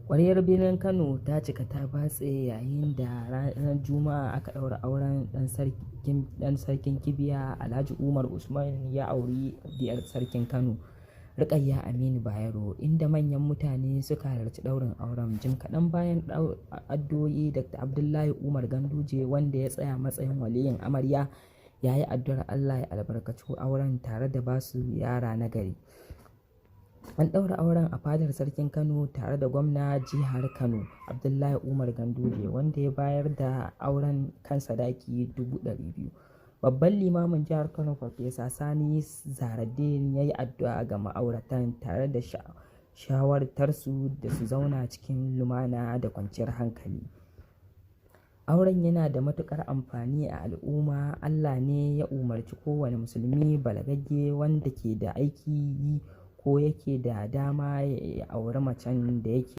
Ƙwaryar birnin Kano ta cika ta batse yayin da ranar Juma'a aka ɗaura auren ɗan sarkin Kibiya Alhaji Umar Usman ya auri diyar sarkin Kano Rukayya Aminu Bayero, inda manyan mutane suka halarci ɗaurin auren. Jim kaɗan bayan addu'o'i, Dr. Abdullahi Umar Ganduje, wanda ya tsaya matsayin waliyin amarya, ya yi addu'ar Allah ya albarkaci auren tare da basu yara nagari. An ɗaura auren a fadar sarkin Kano tare da gwamnan jihar Kano Abdullahi Umar Ganduje, wanda ya bayar da auren kan sadaki 200,000. Babban limamin jihar Kano Farfesa Sani Zahraddeen ya yi addu'a ga ma'auratan tare da shawartarsu da su zauna cikin lumana da kwanciyar hankali. Auren yana da matuƙar amfani a al'umma. Allah ne ya umarci kowane musulmi balagagge wanda ke da aikin yi ko yake da dama ya auri macen da yake